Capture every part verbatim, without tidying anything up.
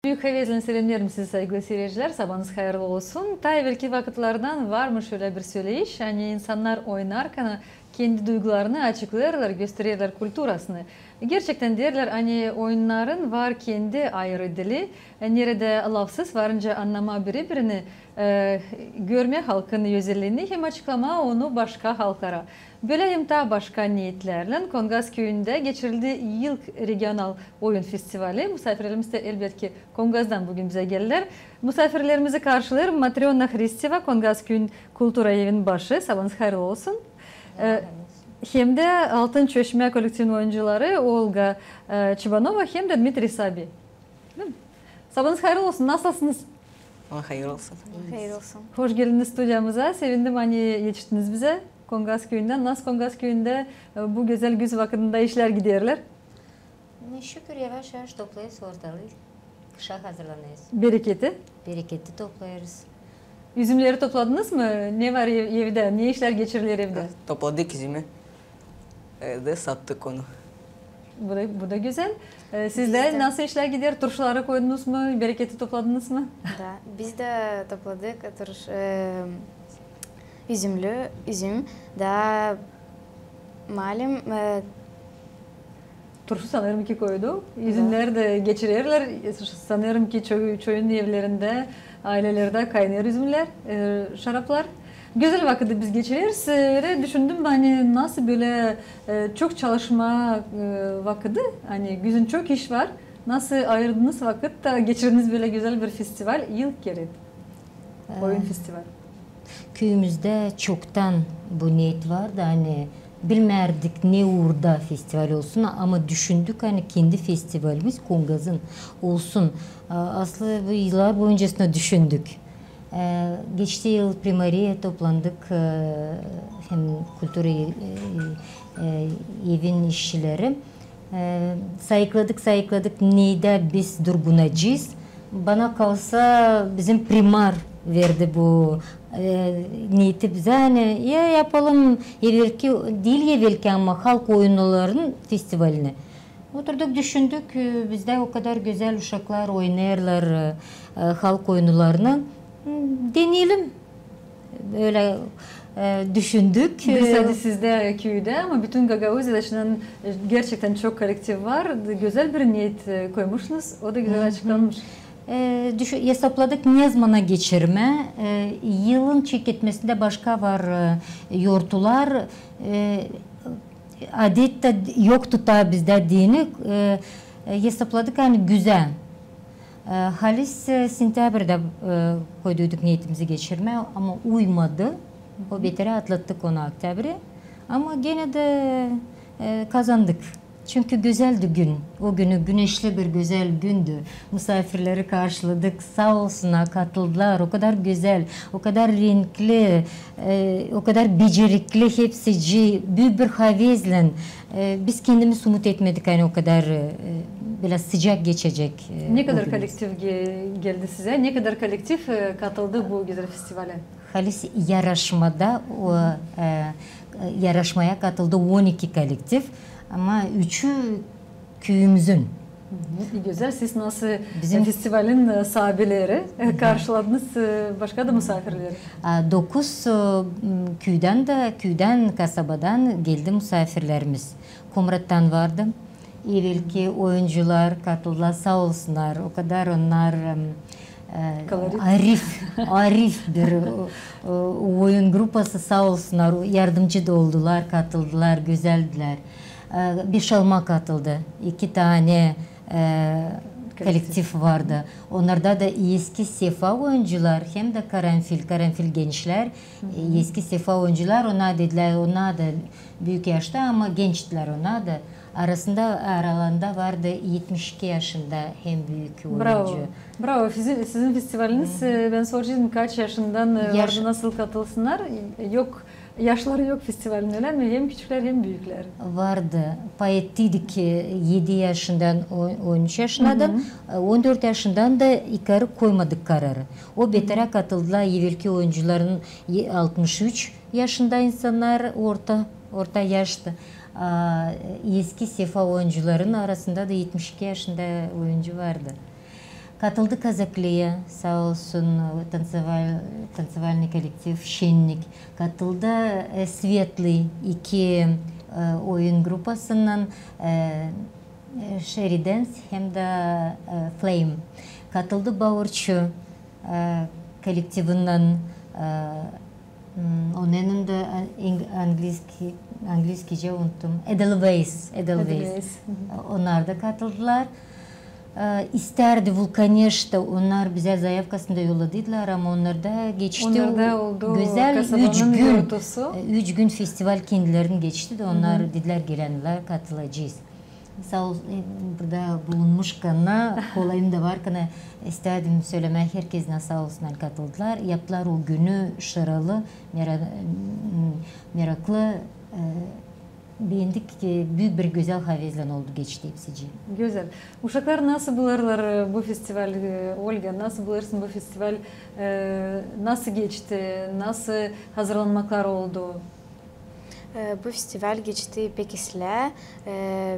Büük havezlän selämneerim sizi, saygılı siiredicilär. Sabaanız hayırlı olsun. Taa evelki vakıtlardan varmış ölä bir söleyiş, ani insannar oynarkan kendi duygularını açıklêêrlar, göstererlär kulturasını. Gerçektän deerlär, ani oyunnarın var kendi ayırı dili, neredä lafsız varınca annamaa biri-birini, e, görmää halkın özelliini hem açıklamaa onu başka halklara. Bölä hem taa başka neetlärlän Kongaz küüyündä geçirildi ilk regional oyun festivali. Musaafirlerimiz dä, elbetki, Kongazdan büün bizä geldilär. Musaafirlerimizi karşılêêr Matröna Hristeva, Kongaz küüyün kultura evin başı. Sabaanız hayırlı olsun. E, hem dä Altın çeşmä kollektivin oyuncuları Olga, e, Çıbanova hem dä Dmitriy Sabi. Sabaanız hayırlı olsun. Nasılsınız? Hayır olsun. Hayır olsun. Hoş geldiniz studiyamıza. Sevindim, ani etiştiniz bizä Kongaz küüyündän. Nasıl Kongaz küüyündä, e, bu gözäl güz vakıdında işlär giderlär? Ne şükür, yavaş-yavaş toplêêrız ortalıı. Kışa hazırlanêrız. Bereketi? Bereketi toplêêrız. Üzümleri topladınız mı? Ne var ev-, evdä? Ne işlär geçiriler evdä? Topladık üzümi. E, da sattık onu. Bu da, bu da gözäl. E, sizdä nasıl işlär gider? Turşuları koydunuz mu? Bereketi topladınız mı? Da, biz dä topladık turş-, e, üzümlü, üzüm, da malum, e, turşu sanêrım ki koydu. Üzümleri dä geçirerlär. Sanêrım ki ço-, çoyun evlerindä, aylelerdä kaynêêr üzümlär, e, şaraplar. Gözäl vakıdı biz geçireriz. E, ölä düşündüm, ani nasıl bölä, e, çok çalışma, e, vakıdı, ani güzün çok iş var. Nasıl ayırdınız vakıt da geçirdiniz bölä gözäl bir festival, ilk kerä oyun festivali? Küüyümüzdä çoktan bu neet vardı, ani bilmärdik, ne uurda festival olsun, ama düşündük, ani kendi festivalimiz Kongazın olsun. A, aslı bu yıllar boyuncasına düşündük. E, geçti yıl primariya toplandık, e, hem kultura, e, e, evin işçileri. E, sayıkladık, sayıkladık, nedä biz durgunacez. Bana kalsa, bizim primar verdi bu, e, neeti bizä, ani, ya yapalım evelki, diil evelki, ama halk oyunlarının festivalini. Oturduk, düşündük, e, bizdä o kadar gözäl uşaklar oynêêrlar, e, e, halk oyunlarını. M, deneyelim. Ölä, e, düşündük. Biz, e, sade sizdä, küüdä, ama bütün Gagauziyada şindän, e, gerçektän çok kollektiv var. Gözäl bir neet, e, koymuşsunuz. O da gözäl açıklanmış. E, düşü-, esapladık, ne zamana geçirmää. E, yılın çeketmesindä başka var, e, yortular. E, adet dä yoktu taa bizdä deyni. E, e, esapladık, ani güzä. E, halis, e, sentябрьdä, e, koyduyduk neetimizi geçirmää, ama uymadı. O beterä atlattık onu, oktäbri. Ama genä dä, e, kazandık. Çünkü gözäldi gün. O günü güneşli bir gözäl gündü. Musaafirleri karşıladık. Saa olsunnar, katıldılar. O kadar gözäl, o kadar renkli, e, o kadar becerikli hepsicii, büük bir havezlän. E, biz kendimiz umut etmedik, ani o kadar, e, bölä sıcak geçecek, e, o günümüz. Ne kadar kollektiv ge-, geldi sizä? Ne kadar kollektiv, e, katıldı bu gözäl festivalä? Halis yaraşmada, o, e, e, yaraşmaya katıldı on iki kollektiv, ama üçü küüyümüzün. Gözäl, siz nasıl, e, festivalin, e, saabileri, e, karşıladınız, e, başka da musaafirleri? A, dokuz, e, m, küüdän dä, küüdän, kasabadan geldi musaafirlerimiz. Komrattan vardı. Evelki oyuncular katıldılar, saa olsunnar. O kadar onnar, em, e, arif, arif bir, o, o, oyun gruppası, saa olsunnar. Yardımcı da oldular, katıldılar, gözeldilär. E, Beşalma katıldı. İki tanä, e, kollektiv vardı. Onnarda da eski sefa oyuncular hem dä karanfil, karanfil gençlär. E, eski sefa oyuncular, onnar dedilär, onnar da büük yaşta, ama gençtilär onnar da. Arasında, aralarında vardı etmiş iki yaşında hem büük oyuncu. Bravo. Bravo. Sizin, sizin festivaliniz, e, bän soracaktım, kaç yaşından, e, vardı, nasıl katılsınnar? Yok, yaşları yok festivalin, ölä mi? Hem küçüklär, hem büüklär. Vardı. Pay ettiydik, e, edi yaşından on, on üç yaşınadan, e, on dört yaşından da yukarı koymadık kararı. O beterä katıldılar evelki oyuncuların altmış üç yaşında insannar, orta, orta yaşta. A, eski sefa oyuncuların arasında da etmiş iki yaşında oyuncu vardı. Katıldı Kazakliya, saa olsun, tanţeval-, tanţevalnıy kollektiv Şennik. Katıldı, e, Svetlıy iki, e, oyun grupasınnan, e, e, Şeridens hem dä, e, Flame. Katıldı Baurçu, e, kollektivinnän, e, Hmm, onun yanında, e, ing-, angliski-, angliskicä unuttum. Edelweiss, Edelweiss. Edelweiss. Hı hı. Onnar da katıldılar. E, istärdi Vulkaneşta, onnar bizä zayavkasını da yolladıydılar, ama onnar da geçti. Onnar da oldu gözäl üç gün, e, üç gün festival kendilerini geçti dä, onnar dedilär, gelännär, katılacez. Saa ol, e, burada bulunmuşkan, kolayım da varkan, istärdim sölemää herkeznä saa olsunnar, katıldılar. Yaptılar o günü şaralı, mera-, m, meraklı, e, beendik, e, büük bir gözäl havezlän oldu, geçti hepsicii. Gözäl. Uşaklar nasıl bulêrlar, e, bu festival, e, Olga, nasıl bulêrsın bu festival, e, nasıl geçti, nasıl hazırlanmaklar oldu? E, bu festival geçti pek islää. E,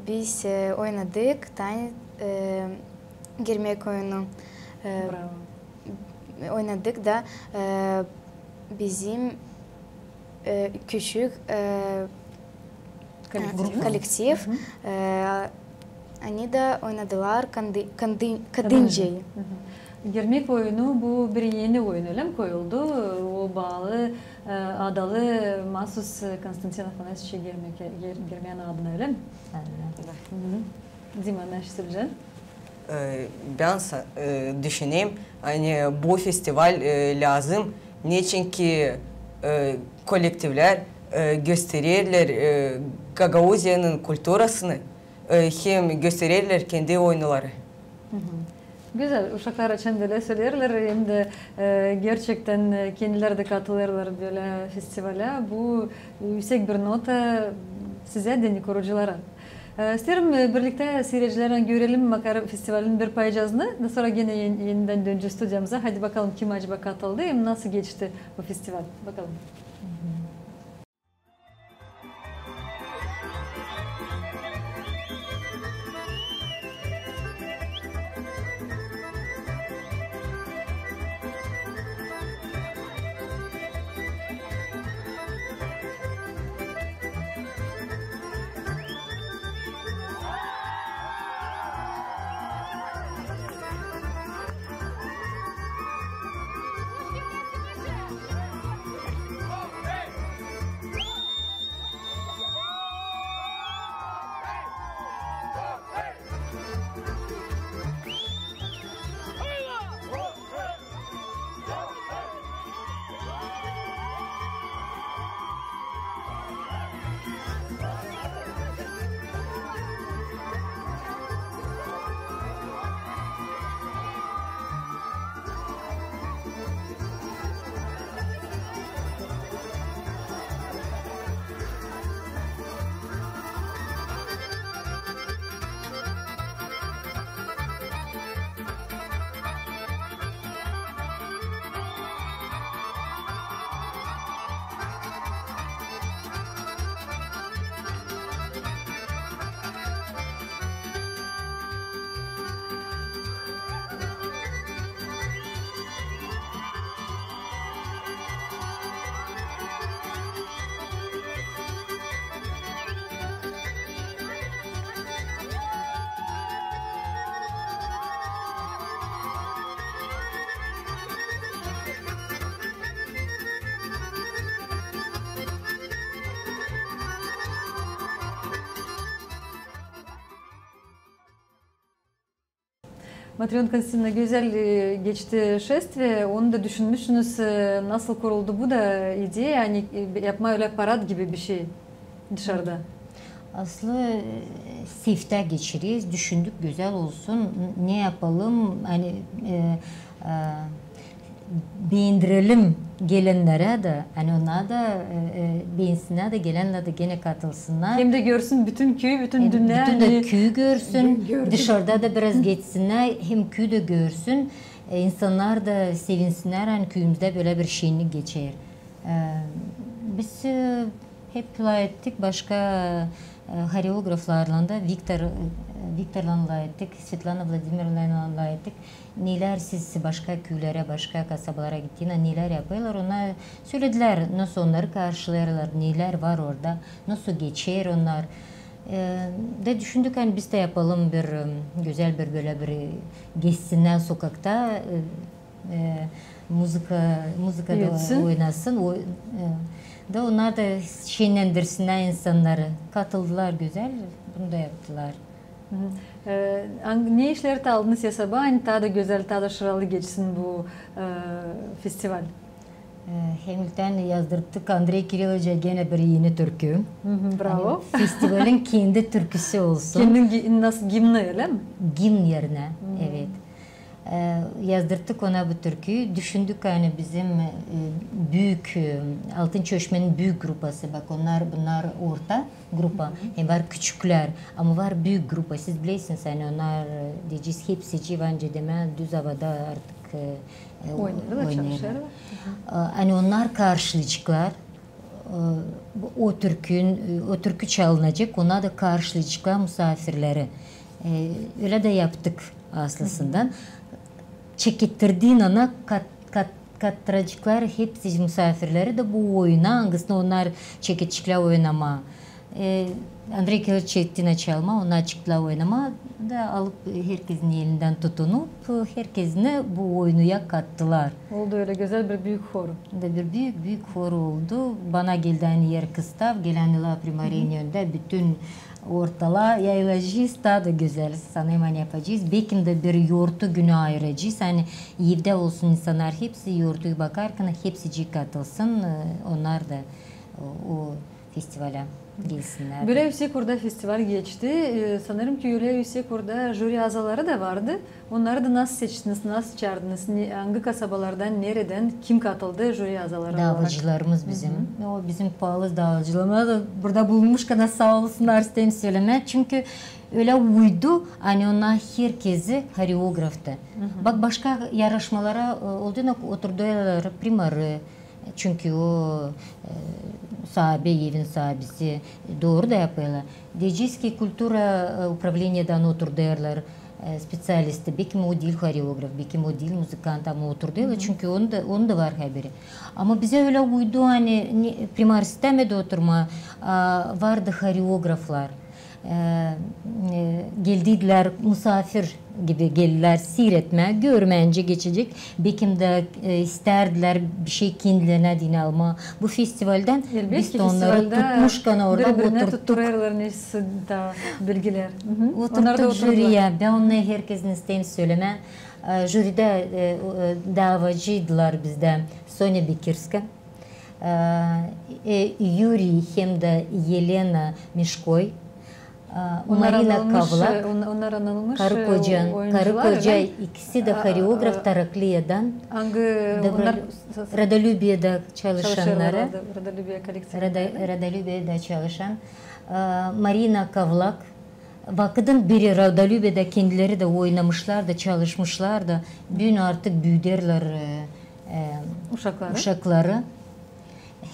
biz, e, oynadık tan-, e, girmäk oyunu. E, oynadık da, e, bizim, e, küçük, e, kollektiv. E, ani dä oynadılar kandı-, kandı-, kadıncayı. Girmäk oyunu bu bir eni oyun, ölä mi, koyuldu? O baalı, e, adalı maasuz Konstantin Afanasyeviç Girmäk-, Gir-, Girmäkän adına, ölä mi? Dima, ne sölecän? E, bän sa-, e, düşünerim, ani bu festival, e, lääzım, neçinki, e, kollektivlär, e, göstererlär, e, Gagauziyanın kulturasını, e, hem göstererlär kendi oyunları. Gözäl, uşaklar açan bölä söleerlär, hem dä, e, gerçektän, e, kendileri dä katılêrlar bölä festivalä. Bu üüsek bir nota sizä dä, kuruculara. E, isteerim, e, birliktä siiredicilerlän görelim, makar festivalin bir parçasını, da sora genä en-, enidän dönecez studiyamıza. Haydi bakalım, kim acaba katıldı hem nasıl geçti bu festival. Bakalım. Matrona Konstantinovna, gözäl, e, geçti şestviye. Onu da düşünmüşsünüz, e, nasıl kuruldu bu da ideya, ani, e, yapmaa ölä parad gibi bişey dışarda? Aslı, e, seftä geçireriz, düşündük, gözäl olsun, n-, ne yapalım, ani, e, e, beendirelim gelennerä dä, ani onnar da, e, e, beensinnär dä, gelenlär dä genä katılsınnar. Hem dä görsün bütün küü, bütün dünnä, bütün dä küü görsün, dışarda da biraz geçsinnär, hem küü dä görsün, e, insannar da sevinsinnär, ani küüyümüzdä bölä bir şennik geçer. E, biz, e, hep lafettik, başka E, horeograflarlan da Viktor, e, Viktorlan lafettik, Svetlana Vladimirovnaylan lafettik. Nelär siz başka küülerä, başka kasabalara gittiinä, nelär yapêrlar? Onnar söledilär, nasıl onnarı karşılêêrlar, nelär var orada, nasıl geçer onnar. E, da düşündük, ani biz dä yapalım bir, e, gözäl bir, bölä bir, e, geçsinnär sokakta, e, e, muzıka, muzıka da oynasın. O, e, da onnar da şenlendirsinnär insannarı. Katıldılar gözäl, bunu da yaptılar. E, ne işleri aldınız esaba, ani taa da gözäl, taa da şıralı geçsin bu, e, festival? E, hem ilktän yazdırttık Andrey Kiriloviçä genä bir eni türkü. Bravo. Ani festivalin kendi türküsü olsun. Kendin gi-, nasıl gimnı, ölä mi? Gimn erinä, evet. E, yazdırttık ona bu türküyü. Düşündük, ani bizim, e, büük, e, Altın Çeşmenin büük grupası, bak, onnar, bunnar orta grupa, hem var küçüklär, ama var büük grupa. Siz bilersiniz, ani onnar, e, deyecez, hepsicii, var nicä demää, düz avada artık, e, e, oynêêrlar, çalışêrlar. E, ani onnar karşılayaceklar, e, o türkün, e, o türkü çalınacek, ona da karşılayaceklar musaafirleri. E, ölä dä yaptık aslısından. Çekettirdiin ona kat-, kat-, kattıraceklar hepsi musaafirleri dä bu oyuna, angısını onnar çeketçiklär oynamaa. E, Andrey Kiriloviç çekettin çalmaa, onnar çıktılar oynamaa da alıp herkezin elindän tutunup, herkezini bu oyunuya kattılar. Oldu ölä gözäl bir büük horu. Da bir büük, büük horu oldu. Bana geldi, ani er kıstav, gelän yıla Primarenin önündä bütün ortalaa yayılacez, taa da gözäl, sanêrım, ani yapacez. Bekim dä bir yortu günü ayıracez, ani evdä olsun insannar hepsi yortuyu bakarkan, hepsicii katılsın, e, onnar da o, o festivalä gelsinnär. Bölä üüsek orada festival geçti. E, sanêrım ki, ölä üüsek orada jüri azaları da vardı. Onnarı da nasıl seçtiniz, nasıl çaardınız? Ne, angı kasabalardan, neredän, kim katıldı jüri azaları olarak? Daavacılarımız bizim. O, bizim paalı daavacılarımız da burada bulunmuşkan saa olsunnar, isteerim sölemää. Çünkü ölä uydu, ani onnar herkezi horeograftı. Bak, başka yarışmalara, e, olduuna oturêrlar primarı, çünkü o, e, saabi, evin saabisi, e, dooru da yapêrlar. Deyecez ki, kultura, e, upravleniyadan oturêrlar, e, speţialisti, bekim o diil horeograf, bekim o diil muzıkant, ama oturêrlar, çünkü onun da, onun da var haberi. Ama bizä ölä uydu, ani ne, primar istämedi oturmaa, a, vardı horeograflar. E, e, geldilär musaafir gibi geldilär siiretmää, görmää nicä geçecek. Bekim dä, e, istärdilär bişey kendilerinä deyni almaa bu festivaldän. Biz dä onnarı tutmuşkan orada oturttuk. Oturttuk jüriyä. Bän onnarı herkezdän isteerim sölemää. E, jüridä, e, o, e, daavacıydılar bizdä Sonya Bekirska, e, e, Yuriy hem dä Elena Mişkoy, e, Marina Kavlak, e, karı-koca, karı-koca, ikisi dä horeograf Tarakliyadan, Rodolübiyedä çalışannarı, Rodolübiyedä çalışan, e, Marina Kavlak, vakıdın beri Rodolübiyedä kendileri dä oynamışlar da, çalışmışlar da, büün artık büüderlär, e, e, uşakları.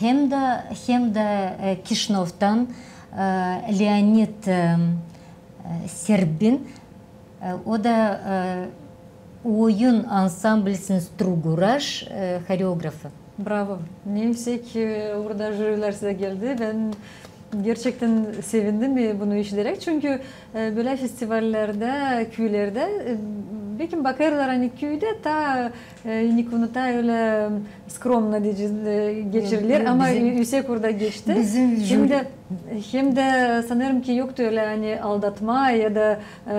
Hem dä, hem dä, e, Kişinövdan, e, Leonid, e, e, Serbin, e, o da, e, oyun ansamblinin Struguraş, e, horeografı. Bravo. Ne üüsek, e, burada jürilär sizä geldi. Bän gerçektän sevindim, e, bunu işiderek. Çünkü, e, bölä festivallerdä, küülerdä, e, bekim bakêrlar, ani küüdä taa, e, inik bunu taa ölä skromno deyecez, e, geçiriler, ama üüsek burada geçti. Hem dä, hem dä sanêrım ki, yoktu ölä, ani aldatma ya da, e,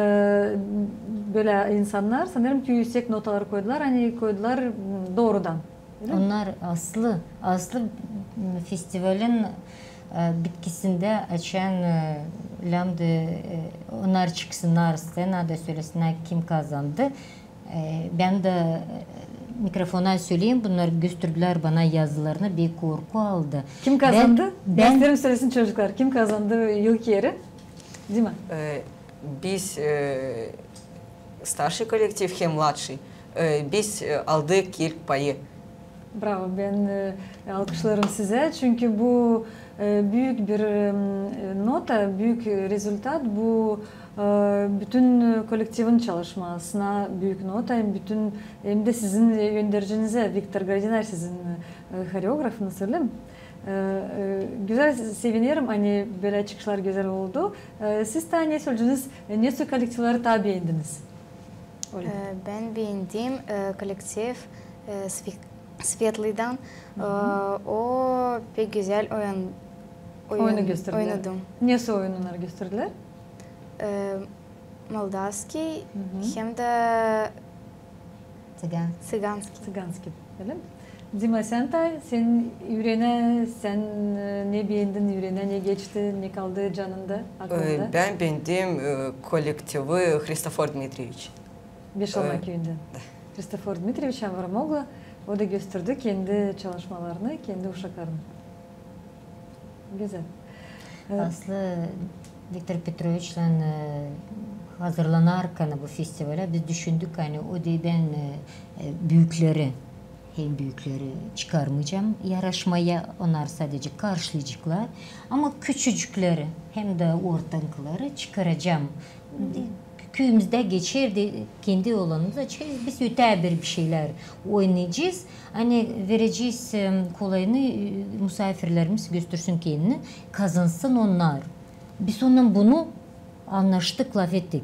bölä insannar, sanêrım ki, üüsek notaları koydular, ani koydular, m, doorudan. Onnar aslı, aslı, m, festivalin, e, bitkisindä, açan, e, läämdi, e, onnar çıksınnar sţenada, sölesinnär, kim kazandı. E, bän dä, e, mikrofona söleyim, bunnar göstürdülär bana yazılarını, bir korku aldı. Kim kazandı? Bän, bän... İsteerim sölesin çocuklar, kim kazandı yılkeri? Dima. E, biz, e, starşıy kollektiv hem mladşıy, e, biz, e, aldık ilk payı. Bravo, bän, e, alkışlêêrım sizä, çünkü bu, E, büük bir, e, nota, büük rezultat bu, e, bütün kolektivin çalışmasına büük nota, hem bütün, hem dä sizin öndercinizä, Viktor Gradiner, sizin, e, horeografınız, ölä mi? E, e, gözäl, sevinerim, ani bölä çıkışlar gözäl oldu. E, siz taa ne söleyeceniz, e, nesoy kolektivleri taa beendiniz? Olä. E, bän beendim, e, kolektiv, e, Svi-, Svetlıydan. E, o pek gözäl oyn-, oyun, oynadı. Nesoy oyunnar gösterdilär? E, moldavskiy, hem dä ţiganskiy. Ţiganskiy, ölä mi? Dima, sän taa, sän üürenä, sän, e, ne beendin üürenä, ne geçti, ne kaldı canında, aklında? E, bän beendim, e, kolektivi Hristofor Dmitriyeviç. Beşalma küüyündän. Da. Hristofor Dmitriyeviç Avramoglu, o da gösterdi kendi çalışmalarını, kendi uşaklarını. Gözäl. E, aslı Viktor Petroviçlän, e, hazırlanarkan bu festivalä biz düşündük, ani o deyni bän, e, e, büükleri, hem büükleri çıkarmayacam yarışmaya, onnar sadece karşılayaceklar. Ama küçücükleri hem dä ortankıları çıkaracam. Küüyümüzdä geçer dä, kendi alanımızda çıkacez. Biz ötää bir, bir şeylär oynayacez. Ani verecez, e, kolaylını, e, musaafirlerimiz göstersin kendini, kazansın onnar. Biz onunnan bunu annaştık, lafettik.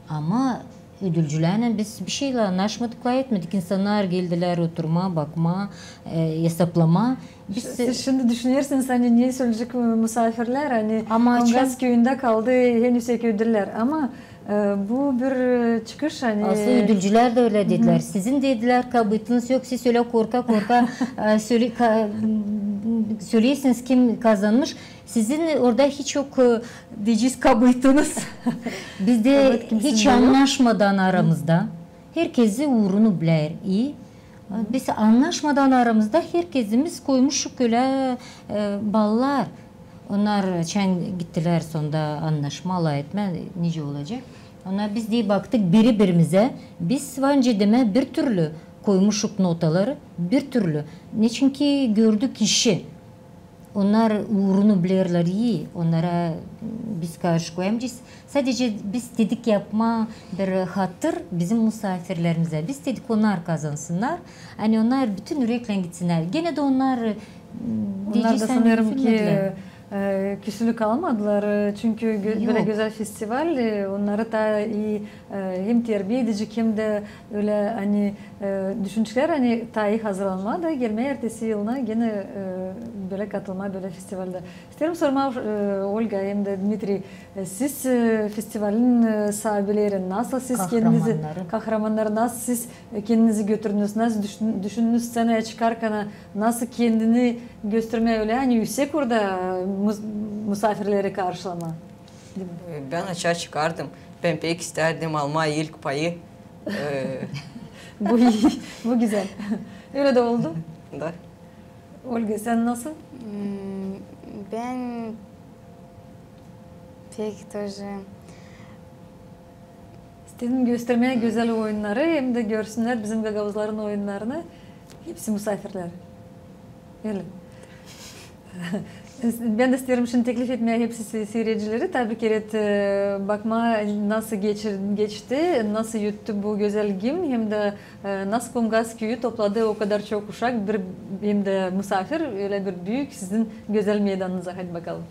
Ama ödülcülerlän biz bir şeylär annaşmadık, lafetmedik. İnsannar geldilär oturmaa, bakmaa, e, esaplamaa. Biz, siz şindi düşünersiniz, ani ne söleyecek musaafirlär, ani Kongas küüyündä kaldı en üüsek ödüllär. Ama, e, bu bir, e, çıkış, ani... Aslı ödülcülär dä ölä dedilär. Sizin, dedilär, kabıtınız yok, siz ölä korka-korka, e, söle-, ka-, m, söleersiniz, kim kazanmış. Sizin orada hiç yok, e, deyecez, kabıtınız. Bizdä hiç annaşmadan aramızda. Herkezi uurunu biler. İi. Biz annaşmadan aramızda herkezimiz koymuşuk ölä, e, ballar. Onnar çän gittilär sonda annaşmaa, lafetmää, nicä olacek. Onnar biz deyni baktık biri-birimizä, biz var nicä demää bir türlü koymuşuk notaları, bir türlü. Neçin ki gördük işi. Onnar uurunu bilerlär ii, onnara biz karşı koyamayacez. Sadece biz istedik yapmaa bir hatır bizim musaafirlerimizä. Biz istedik onnar kazansınnar. Ani onnar bütün üreklän gitsinnär. Genä dä onnar, m, onnar deyecez, da ani sanêrım ki, üzülmedilär. E, küsülük almadılar, e, çünkü gö-, bölä gözäl festival, e, onnarı taa ii, e, hem terbiä edecek, hem dä ölä, ani, e, düşünecklär, ani taa ii hazırlanmaa da gelmää ertesi yılına genä, e, bölä katılmaa bölä festivaldä. İsteerim sormaa, e, Olga hem dä Dmitriy, e, siz, e, festivalin, e, saabileri, nasıl siz kendinizi, kahramannarı, nasıl siz, e, kendinizi götürdünüz, nasıl düşün-, düşündünüz sţenaya çıkarkana, nasıl kendini göstermää ölä, ani üüsek orada, e, mus-, musaafirleri karşılamaa? Dima. E, bän açaa çıkardım. Bän pek istärdim almaa ilk payı. E, bu ii, bu gözäl. Ölä dä oldu. Da. Olga, sän nasıl? Hmm, bän pek тоже istedim göstermää gözäl oyunnarı, hem dä görsünnär bizim gagauzların oyunnarını hepsi musaafirlär. Ölä. Bän dä isteerim şindi teklif etmää hepsi se-, siiredicileri taa bir kerä, e, bakmaa, nasıl geçir-, geçti, nasıl yuttu bu gözäl gimn, hem dä, e, nasıl Kongas küüyü topladı o kadar çok uşak, bir, hem dä musaafir, ölä bir büük sizin gözäl meydanınıza. Hadi bakalım.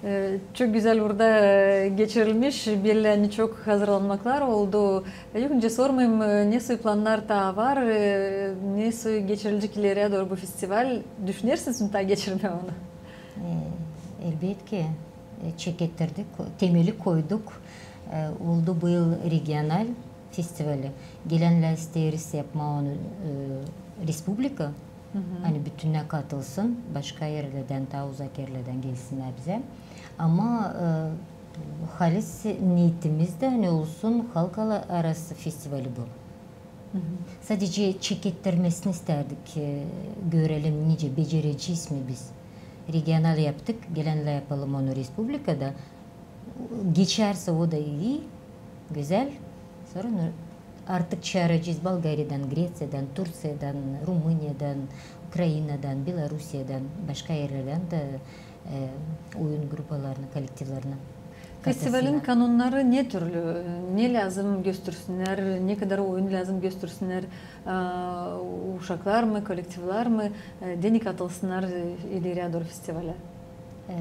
E, çok gözäl burada, e, geçirilmiş, belli, ani çok hazırlanmaklar oldu. E, yok nicä sormayım, e, nesoy plannar taa var, e, nesoy geçirilecek ileriyä dooru bu festival? Düşünersiniz mi taa geçirmää onu? E, elbetki, e, çekettirdik, ko-, temeli koyduk. E, oldu bu yıl regional festivali. Gelän lä isteeriz yapmaa onu, e, respublika. Ani bütünnä katılsın, başka erlerdän, taa uzak erlerdän gelsinnär bizä. Ama, e, halis neetimiz dä, ani olsun halk ala-, arası festivali bu. Sadecä çekettirmesini istärdik, e, görelim, nicä, becerecez mi biz. Regional yaptık, gelän lä yapalım onu respublikada. Geçärsä, o da ii, gözäl. Sora artık çaaracez Bolgariyadan, Greţiyadan, Turţiyadan, Rumıniyadan, Ukrainadan, Belorusiyadan, başka erlerdän dä, e, oyun grupalarını, kolektivlerini katasınnar. Festivalin kanonnarı ne türlü? Ne lääzım göstersinnär, ne kadar oyun lääzım göstersinnär, e, uşaklar mı, kolektivlär mi, e, deyni katılsınnar, e, ileriyä dooru festivalä? E,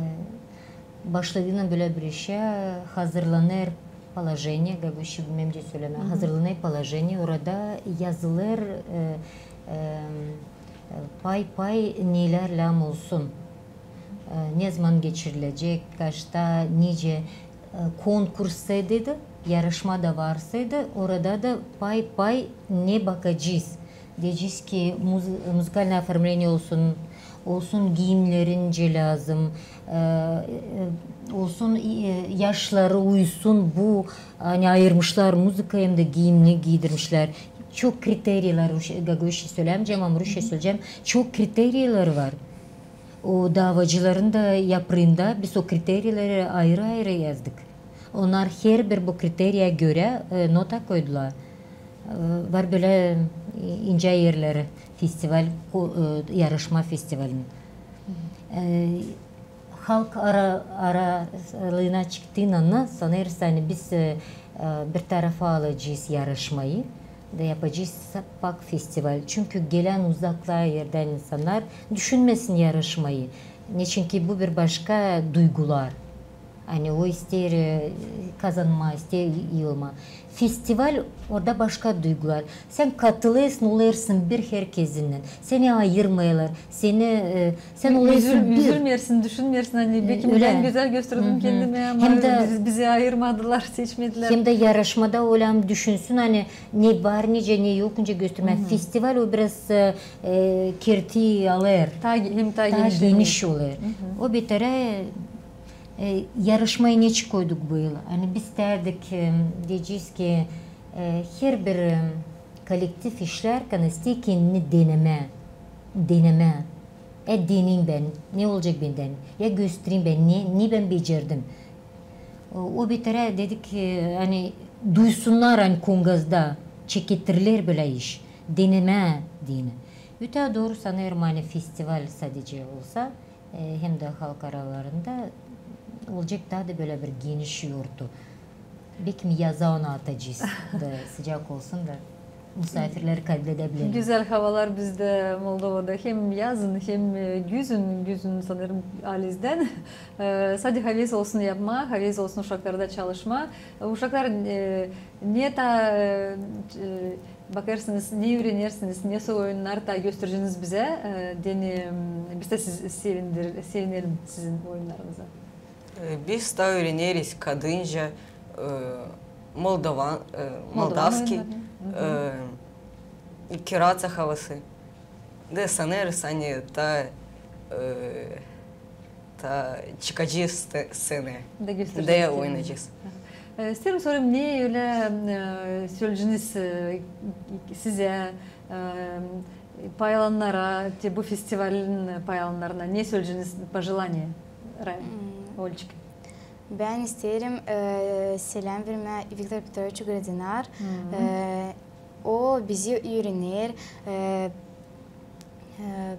Başladıynan bölä bir işä, hazırlanêr položeniye, gagauzça bilmeer nicä sölemää, hazırlanêr položeniye, orada yazılêr, e, e, pay-pay nelär lääzım olsun, e, nezaman geçirilecek, kaçta, nicä, e, konkurs olsaydı, yarışma da var olsaydı, orada da pay-pay ne bakacez. Deyecez ki, muz-, muzıkalnıy oformleniye olsun, olsun giimleri nicä lääzım, e, e, olsun, e, yaşları uysun bu, ani ayırmışlar muzıka hem dä giimni giidirmişlär. Çok kriteriyalar, gagauzça sölämeyecäm, ama rusça sölecäm. Çok kriteriyalar var. O daavacıların da yapırında biz o kriteriyaları ayırı-ayırı yazdık. Onnar herbir bu kriteriya görä, e, nota koydular. E, var bölä, e, incä erleri festival, ko-, e, yarışma festivalin. E, halk ara-, aralıına çıktıynan, sanêrsın, ani biz, e, e, bir tarafa alacez yarışmayı da yapacez pak festival. Çünkü gelän uzakta erdän insannar düşünmesin yarışmayı. Neçinki bu bir başka duygular. Ani o isteer, e, kazanmaa, isteer ii olmaa. Festival, orada başka duygular. Sän katılêrsın, olêrsın bir herkezinnän. Seni ayırmêêrlar. Seni, e, sän olêrsın bir. Üzülmeersin, düşünmeersin, ani, e, bekim bän gözäl gösterdim kendimi, ama bizi ayırmadılar, seçmedilär. Hem dä yarışmada ölä düşünsün, ani ne var nicä, ne yok nicä göstermää. Festival o biraz, e, e, kerti alêr. Taa ge-, hem taa geniş olêr. O beterä, e, yarışmayı neçin koyduk bu yıl? Ani biz istärdik, e, deyecez ki, e, herbir, e, kolektiv işlärkän isteer kendini denemää. Denemää. E, deneyim bän, ne olacek bendän? Ya göstereyim bän, ne, ne bän becerdim? O, o beterä dedik, e, ani duysunnar, ani Kongazda çekettirler bölä iş. Denemää deyni. Ötää dooru sanêrım, ani festival sadecä olsa, e, hem dä halk aralarında olacek taa da bölä bir geniş yortu. Bekim yaza onu atacez da sıcak olsun da musaafirleri kabledäbilelim. Gözäl havalar bizdä Moldovada hem yazın, hem, e, güzün, güzün sanêrım alizdän. E, sade haves olsun yapmaa, haves olsun uşaklarda çalışmaa. E, uşaklar, e, ne taa, e, e, bakêrsınız, ne üürenersiniz, nesoy oyunnar taa göstereceniz bizä, e, deyni, m, biz dä siz sevindir-, sevinelim sizin oyunnarınıza. E, biz taa üüreneriz kadınca, e, moldovan, e, moldavski, e, kiraţa havası. Da sanêrız, ani taa, e, taa çıkacez sţenaya. Da oynayacez. E, isteerim sorayım, ne ölä, e, söleceniz, e, sizä, e, paylanannara, te bu festivalin paylanannarına, ne söleceniz, пожелание, Ра-, Olçika? Bän isteerim, e, seläm vermää Viktor Petroviç Gradinar. E, o bizi üürener, e, e,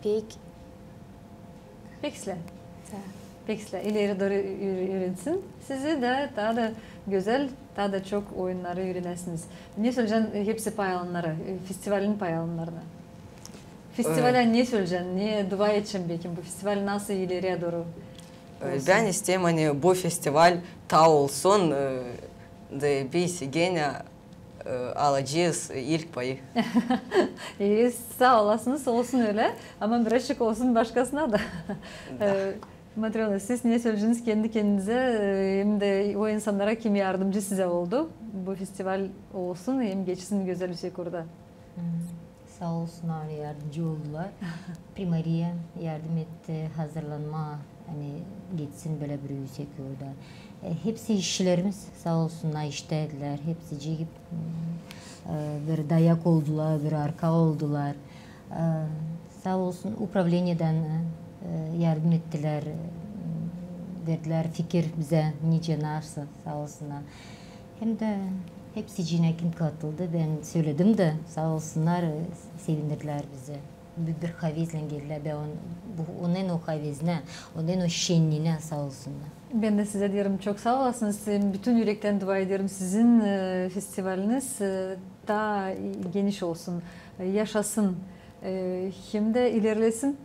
pek Pek islää. Pek islää. İleri dooru ü-, üürensin sizi da, taa da gözäl, taa da çok oyunnarı üürenäsiniz. Ne sölecän hepsi paylanannara, e, festivalin paylanannarına? Festivalä ne sölecän, ne dua edecän bekim bu festival nasıl ileriyä dooru? E, bän isteerim, ani bu festival taa olsun, e, da biz genä, e, alacez ilk payı. E, saa olasınız, olsun ölä. Ama birazçık olsun başkasına da. E, Matrona, siz ne söleyeceniz kendi kendinizä, e, hem dä o insannara, kim yardımcı sizä oldu, bu festival olsun hem geçsin gözäl Üsekurda? Saa olsunnar, yardımcı oldular. Primariya yardım etti hazırlanmaa, ani geçsin bölä bir Üsekurda. E, hepsi işçilerimiz saa olsunnar, işteydiler. Hepsicii, e, bir dayak oldular, bir arka oldular. E, saa olsun, upravleniyedän, e, yardım ettilär, e, verdilär fikir bizä, nicä, nasıl, saa olsunnar. Hem dä hepsiciinä, kim katıldı, bän söledim dä, saa olsunnar, e, sevindirdilär bizi. Bir, bir havezlän geldilär, bän on-, bu, onun o havezinä, onun o şenniinä saa olsunnar. Bän dä sizä deerim, çok saa olasınız. Bütün ürektän dua ederim, sizin, e, festivaliniz, e, taa geniş olsun, e, yaşasın, e, hem dä ilerlesin.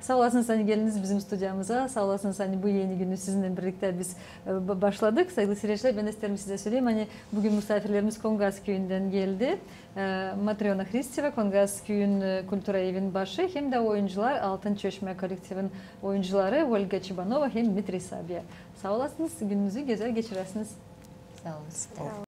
Saa olasınız, ani geldiniz bizim studiyamıza. Saa olasınız, ani bu eni günü sizinnän birliktä biz, e, ba-, başladık. Saygılı siiredicilär, bän isteerim sizä söleyim, ani büün musaafirlerimiz Kongaz küüyündän geldi. E, Matrona Hristeva, Kongaz küüyün, e, kultura evin başı, hem dä oyuncular, Altın Çeşmä kollektivin oyuncuları Olga Çebanova hem Dmitriy Sabia. Saa olasınız, gününüzü gözäl geçiräsiniz. Saa olun.